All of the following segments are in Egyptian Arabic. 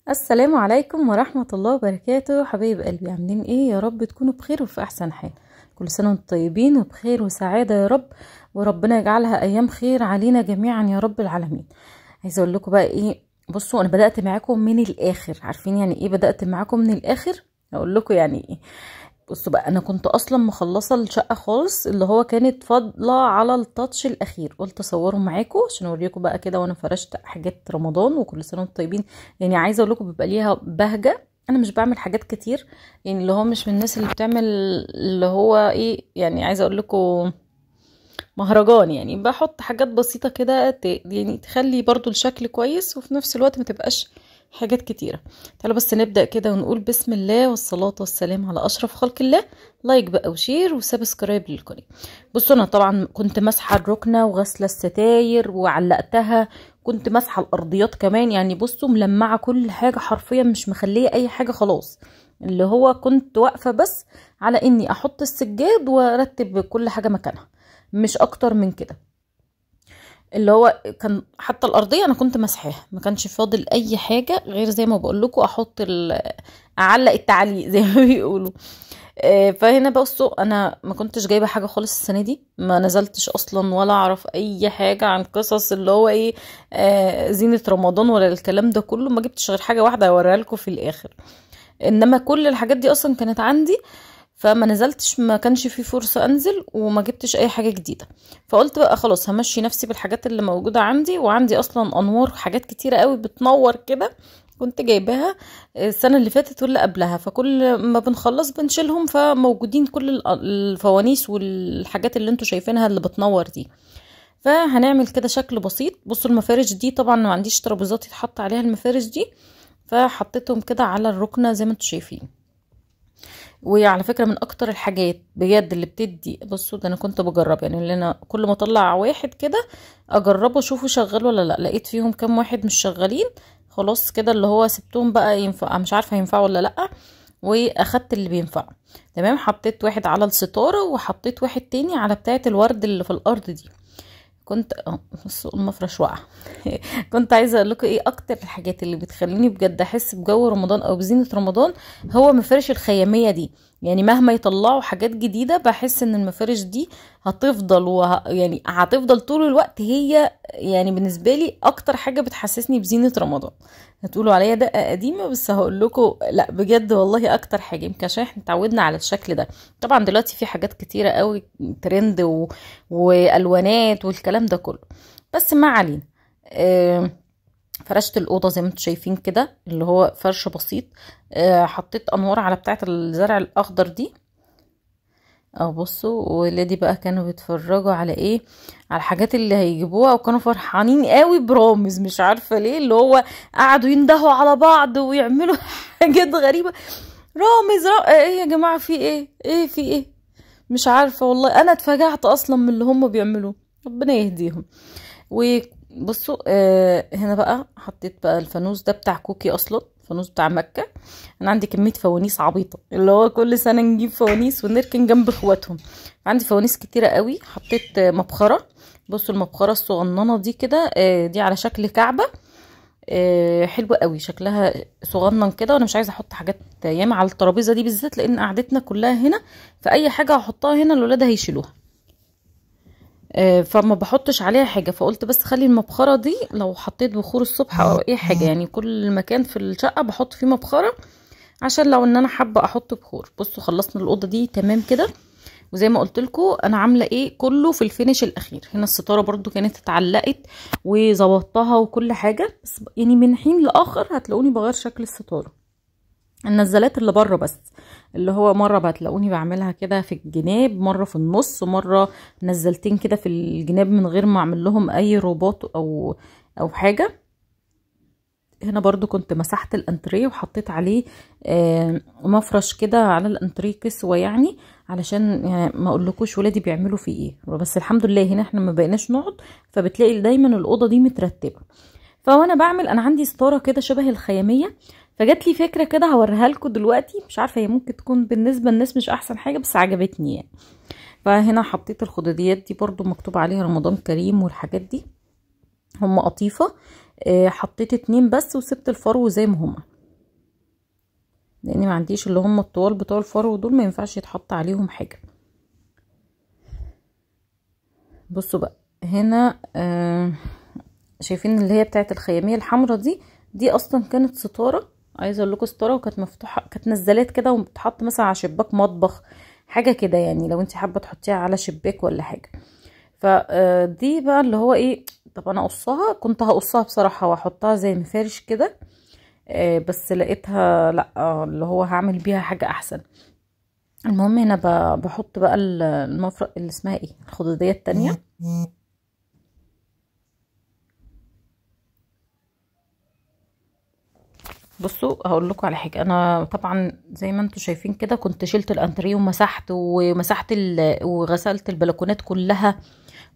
السلام عليكم ورحمة الله وبركاته. حبايب قلبي، عاملين ايه؟ يا رب تكونوا بخير وفي احسن حال. كل سنة وانتم طيبين وبخير وسعادة يا رب، وربنا يجعلها ايام خير علينا جميعا يا رب العالمين. عايزة اقول لكم بقى ايه، بصوا انا بدأت معاكم من الاخر. عارفين يعني ايه بدأت معاكم من الاخر؟ اقول لكم يعني ايه. بصوا بقى، انا كنت اصلا مخلصة الشقة خالص، اللي هو كانت فاضلة على التاتش الاخير، قلت اصوره معاكم عشان اوريكم بقى كده وانا فرشت حاجات رمضان. وكل سنة وانتم طيبين. يعني عايزه اقول لكم بيبقى ليها بهجة. انا مش بعمل حاجات كتير، يعني اللي هو مش من الناس اللي بتعمل اللي هو ايه، يعني عايزه اقول لكم مهرجان، يعني بحط حاجات بسيطة كده يعني تخلي برضو الشكل كويس، وفي نفس الوقت ما تبقاش حاجات كتيرة. تعالوا بس نبدأ كده ونقول بسم الله والصلاة والسلام على أشرف خلق الله. like بقى و share و subscribe للقناة. بصوا أنا طبعا كنت ماسحة الركنة وغسلة الستاير وعلقتها، كنت ماسحة الأرضيات كمان، يعني بصوا ملمعة كل حاجة حرفيا، مش مخلية أي حاجة خلاص. اللي هو كنت واقفة بس على إني أحط السجاد وأرتب كل حاجة مكانها، مش أكتر من كده. اللي هو كان حتى الارضية انا كنت مسحاها، ما كانش فاضل اي حاجة غير زي ما بقول لكم احط اعلق التعليق زي ما بيقولوا. فهنا بصوا انا ما كنتش جايبه حاجة خالص السنة دي، ما نزلتش اصلا ولا اعرف اي حاجة عن قصص اللي هو ايه زينة رمضان ولا الكلام ده كله. ما جبتش غير حاجة واحدة هوريها لكم في الاخر، انما كل الحاجات دي اصلا كانت عندي، فما نزلتش، ما كانش في فرصة انزل، وما جبتش اي حاجة جديدة. فقلت بقى خلاص همشي نفسي بالحاجات اللي موجودة عندي، وعندي اصلا انوار حاجات كتيرة قوي بتنور كده، كنت جايباها السنة اللي فاتت واللي قبلها، فكل ما بنخلص بنشيلهم، فموجودين كل الفوانيس والحاجات اللي انتوا شايفينها اللي بتنور دي. فهنعمل كده شكل بسيط. بصوا المفارش دي طبعا ما عنديش ترابيزات يتحط عليها المفارش دي، فحطيتهم كده على الركنة زي ما انتوا شايفين. وعلى فكرة من اكتر الحاجات بجد اللي بتدي، بصوا ده انا كنت بجرب، يعني اللي انا كل ما اطلع واحد كده اجربه اشوفه شغال ولا لا، لقيت فيهم كام واحد مش شغالين، خلاص كده اللي هو سبتهم بقى ينفع، مش عارفه ينفعوا ولا لا، واخدت اللي بينفع. تمام، حطيت واحد على الستارة وحطيت واحد تاني على بتاعه الورد اللي في الارض دي. كنت بصوا المفرش وقع. كنت عايزه اقول لكم ايه اكتر الحاجات اللي بتخليني بجد احس بجو رمضان او بزينه رمضان، هو مفارش الخياميه دي. يعني مهما يطلعوا حاجات جديدة بحس ان المفارش دي هتفضل يعني هتفضل طول الوقت، هي يعني بالنسبة لي اكتر حاجة بتحسسني بزينه رمضان. هتقولوا عليا دقه قديمة، بس هقول لكم لا بجد والله اكتر حاجة، يمكن عشان احنا اتعودنا على الشكل ده. طبعا دلوقتي في حاجات كتيرة قوي ترند والوانات والكلام ده كله، بس ما علينا. فرشت الاوضة زي ما انتم شايفين كده، اللي هو فرش بسيط. حطيت انوار على بتاعه الزرع الاخضر دي. بصوا ولادي بقى كانوا بيتفرجوا على ايه، على الحاجات اللي هيجيبوها، وكانوا فرحانين قوي برامز، مش عارفه ليه، اللي هو قعدوا يندهوا على بعض ويعملوا حاجات غريبة. رامز ايه يا جماعة، في ايه، ايه في ايه، مش عارفه والله، انا اتفاجعت اصلا من اللي هم بيعملوه، ربنا يهديهم. وبصوا هنا بقى حطيت بقى الفانوس ده بتاع كوكي، اصلا فانوس بتاع مكة. انا عندي كمية فوانيس عبيطة، اللي هو كل سنة نجيب فوانيس ونركن جنب اخواتهم. عندي فوانيس كتيرة قوي. حطيت مبخرة، بصوا المبخرة الصغننة دي كده، دي على شكل كعبة، حلوة قوي شكلها صغنن كده. وانا مش عايزة احط حاجات ياما على الترابيزة دي بالذات، لان قعدتنا كلها هنا، فاي حاجة هحطها هنا الولاد هيشيلوها، فما بحطش عليها حاجة. فقلت بس خلي المبخره دي لو حطيت بخور الصبح او اي حاجة، يعني كل مكان في الشقة بحط فيه مبخره، عشان لو ان انا حابة احط بخور. بصوا خلصنا الاوضة دي تمام كده، وزي ما قلت لكم انا عامله ايه كله في ال finish الاخير. هنا الستارة برضو كانت اتعلقت وظبطتها وكل حاجة، بس يعني من حين لاخر هتلاقوني بغير شكل الستارة، النزلات اللي بره بس، اللي هو مرة بتلاقوني بعملها كده في الجناب، مرة في النص، مرة نزلتين كده في الجناب من غير ما اعمل لهم اي رباط او حاجة. هنا برضو كنت مسحت الانتريه وحطيت عليه مفرش كده على الانتريه كسوه، يعني علشان يعني ما اقولكوش ولادي بيعملوا فيه ايه، بس الحمد لله هنا احنا ما بقيناش نقعد، فبتلاقي دايما الاوضة دي مترتبة. فوانا بعمل انا عندي ستارة كده شبه الخياميه، فجات لي فكرة كده هوريها لكم دلوقتي، مش عارفه هي ممكن تكون بالنسبة للناس مش احسن حاجة، بس عجبتني يعني. فهنا حطيت الخداديات دي برضو مكتوب عليها رمضان كريم والحاجات دي، هم قطيفة. حطيت 2 بس وسبت الفرو زي ما هما. لان ما عنديش اللي هم الطوال بتوع الفرو دول، ما ينفعش يتحط عليهم حاجة. بصوا بقى هنا شايفين اللي هي بتاعت الخياميه الحمراء دي، دي اصلا كانت ستارة، عايزه اقول لكم ستارة، وكانت مفتوحة، كانت نزلات كده وبتحط مثلا على شباك مطبخ حاجة كده، يعني لو انت حابة تحطيها على شباك ولا حاجة. فدي بقى اللي هو ايه، طب انا اقصها، كنت هقصها بصراحة واحطها زي مفارش كده، بس لقيتها لا، اللي هو هعمل بيها حاجة احسن. المهم هنا بحط بقى المفرق اللي اسمها ايه، الخدوديه التانية. بصوا هقول لكم على حاجة، انا طبعا زي ما انتم شايفين كده كنت شلت الانتريه ومسحت وغسلت البلكونات كلها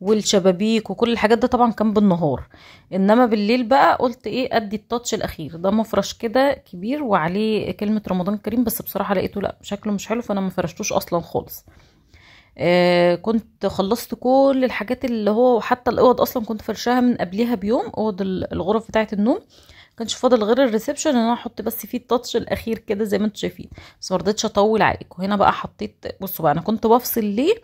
والشبابيك وكل الحاجات ده، طبعا كان بالنهار. انما بالليل بقى قلت ايه، ادي التاتش الاخير ده، مفرش كده كبير وعليه كلمة رمضان كريم، بس بصراحة لقيته لا شكله مش حلو، فانا ما فرشتوش اصلا خالص. كنت خلصت كل الحاجات اللي هو، حتى الاوض اصلا كنت فرشاها من قبلها بيوم، اوض الغرف بتاعه النوم، كانش فاضل غير ال reception ان انا احط بس فيه ال touch الاخير كده زي ما انتم شايفين، بس ما رضيتش اطول عليكم. هنا بقى حطيت، بصوا بقى انا كنت بفصل ليه،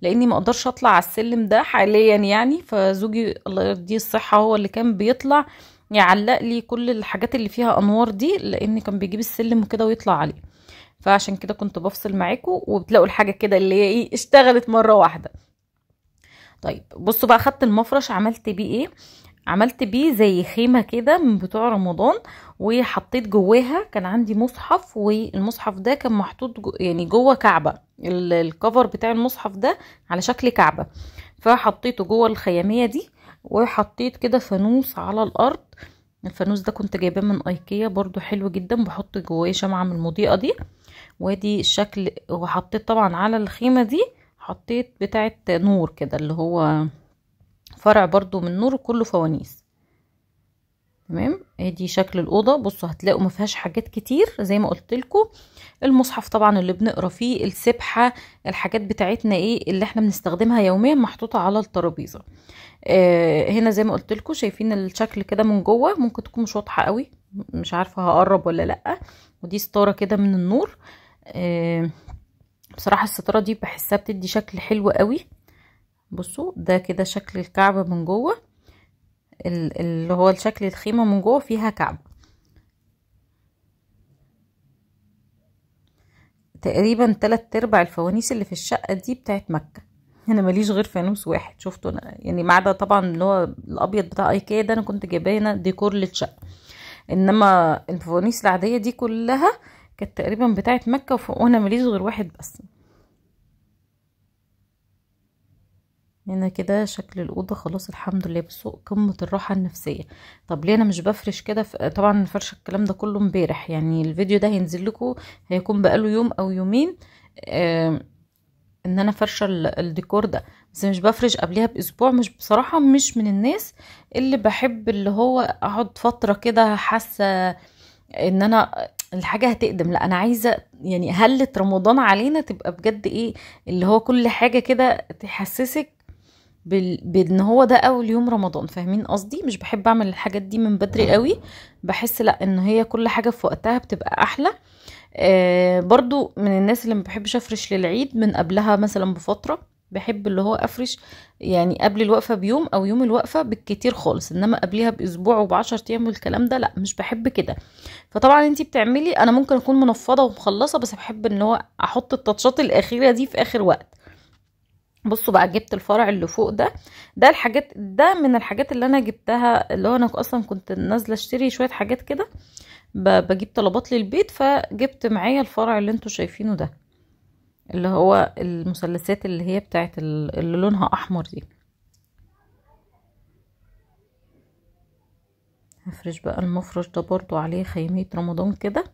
لاني ما اقدرش اطلع على السلم ده حاليا يعني، فزوجي الله يديه الصحة هو اللي كان بيطلع يعلق لي كل الحاجات اللي فيها انوار دي، لان كان بيجيب السلم وكده ويطلع عليه، فعشان كده كنت بفصل معاكم، وبتلاقوا الحاجة كده اللي هي ايه اشتغلت مرة واحدة. طيب بصوا بقى، خدت المفرش عملت بيه ايه، عملت بيه زي خيمة كده من بتوع رمضان، وحطيت جواها، كان عندي مصحف، والمصحف ده كان محطوط يعني جوه كعبه، الكفر بتاع المصحف ده على شكل كعبه، فحطيته جوه الخياميه دي، وحطيت كده فانوس على الارض. الفانوس ده كنت جايباه من ايكيا برضو، حلو جدا، بحط جواه شمعة من المضيئة دي، وادي الشكل. وحطيت طبعا على الخيمة دي حطيت بتاعه نور كده، اللي هو فرع برضو من نور، كله فوانيس. تمام، ادي شكل الاوضة. بصوا هتلاقوا ما فيهاش حاجات كتير زي ما قلت لكم، المصحف طبعا اللي بنقرا فيه، السبحة، الحاجات بتاعتنا ايه اللي احنا بنستخدمها يوميا محطوطة على الترابيزة. هنا زي ما قلت لكم شايفين الشكل كده من جوه، ممكن تكون مش واضحة قوي، مش عارفه هقرب ولا لا. ودي ستارة كده من النور، بصراحة الستارة دي بحسها بتدي شكل حلو قوي. بصوا ده كده شكل الكعبة من جوه، اللي هو الشكل الخيمة من جوه فيها كعبة. تقريبا 3/4 الفوانيس اللي في الشقة دي بتاعت مكة، انا ماليش غير فانوس واحد شفته انا يعني، ما عدا طبعا اللي هو الابيض بتاع ايكيا ده انا كنت جايباه هنا ديكور للشقة، انما الفوانيس العادية دي كلها كانت تقريبا بتاعت مكة، وانا ماليش غير واحد بس. هنا كده شكل الأوضة خلاص الحمد لله. بصوا قمة الراحة النفسية. طب ليه أنا مش بفرش كده؟ طبعا فرش الكلام ده كله امبارح، يعني الفيديو ده هينزل لكم هيكون بقاله يوم أو يومين ان انا فرشه الديكور ده، بس مش بفرش قبلها باسبوع. مش بصراحة مش من الناس اللي بحب اللي هو اقعد فترة كده حاسه ان انا الحاجة هتقدم، لا انا عايزه يعني هلة رمضان علينا تبقى بجد ايه اللي هو كل حاجة كده تحسسك بان هو ده اول يوم رمضان، فاهمين قصدي؟ مش بحب اعمل الحاجات دي من بدري قوي، بحس لا ان هي كل حاجة في وقتها بتبقى احلى. برضو من الناس اللي ما بحبش افرش للعيد من قبلها مثلا بفترة، بحب اللي هو افرش يعني قبل الوقفة بيوم او يوم الوقفة بالكتير خالص، انما قبلها باسبوع وبعشر ايام والكلام ده لا مش بحب كده. فطبعا انتي بتعملي، انا ممكن اكون منفضه ومخلصه، بس بحب ان هو احط التاتشات الاخيرة دي في اخر وقت. بصوا بقى جبت الفرع اللي فوق ده، ده الحاجات ده من الحاجات اللي انا جبتها، اللي هو انا اصلا كنت نازله اشتري شوية حاجات كده، بجيب طلبات للبيت، فجبت معايا الفرع اللي انتوا شايفينه ده اللي هو المثلثات اللي هي بتاعت اللي لونها احمر دي. هفرش بقى المفرش ده برضو عليه خيمية رمضان كده.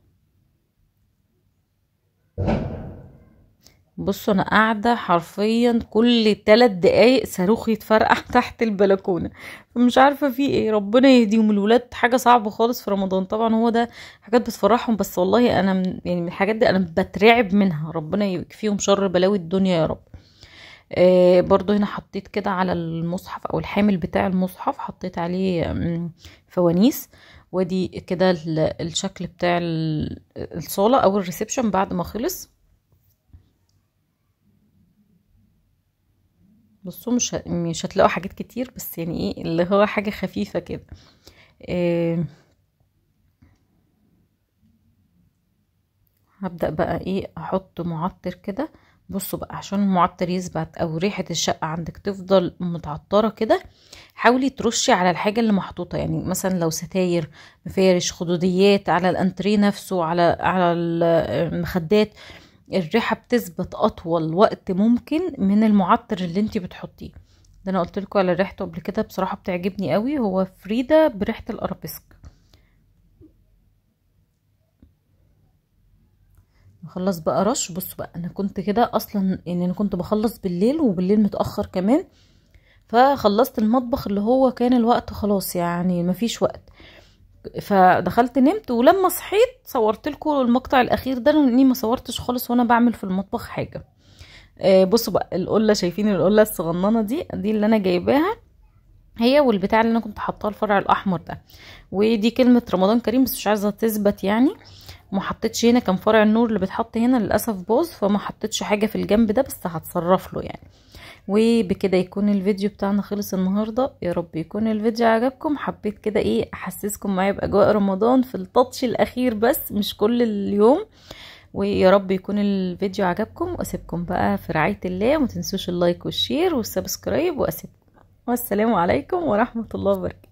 بصوا انا قاعدة حرفيا كل 3 دقايق صاروخ يتفرقع تحت البلكونه، فمش عارفه في ايه، ربنا يهديهم الولاد، حاجة صعبة خالص في رمضان. طبعا هو ده حاجات بتفرحهم، بس والله انا يعني من الحاجات دي انا بترعب منها، ربنا يكفيهم شر بلاوي الدنيا يا رب. برضو هنا حطيت كده على المصحف او الحامل بتاع المصحف، حطيت عليه فوانيس، ودي كده الشكل بتاع الصالة او ال reception بعد ما خلص. بصوا مش هتلاقوا حاجات كتير، بس يعني ايه اللي هو حاجة خفيفة كده. هبدأ بقى ايه احط معطر كده. بصوا بقى عشان المعطر يثبت او ريحة الشقة عندك تفضل متعطرة كده، حاولي ترشي على الحاجة اللي محطوطة، يعني مثلا لو ستاير، مفارش، خدوديات، على الانتريه نفسه، على المخدات، الريحة بتثبت اطول وقت ممكن من المعطر اللي انتي بتحطيه. ده انا قلت لكم على ريحته قبل كده، بصراحة بتعجبني قوي، هو فريدة بريحة الارابيسك. نخلص بقى رش. بصوا بقى انا كنت كده اصلا، يعني انا كنت بخلص بالليل، وبالليل متاخر كمان، فخلصت المطبخ اللي هو كان الوقت خلاص يعني مفيش وقت، فدخلت نمت. ولما صحيت صورت لكم المقطع الاخير ده، لاني ما صورتش خالص وانا بعمل في المطبخ حاجة. بصوا بقى القلة، شايفين القلة الصغننه دي اللي انا جايباها هي والبتاع اللي انا كنت حاطاه الفرع الاحمر ده، ودي كلمة رمضان كريم بس مش عايزه تثبت يعني. ما حطيتش هنا، كان فرع النور اللي بيتحط هنا للاسف باظ، فما حطيتش حاجة في الجنب ده، بس هتصرف له يعني. وبكده يكون الفيديو بتاعنا خلص النهارده. يا رب يكون الفيديو عجبكم. حبيت كده ايه احسسكم معايا باجواء رمضان في التاتش الاخير، بس مش كل اليوم. ويا رب يكون الفيديو عجبكم، واسيبكم بقى في رعاية الله، وما تنسوش ال like وال share وال subscribe، واسيبكم والسلام عليكم ورحمة الله وبركاته.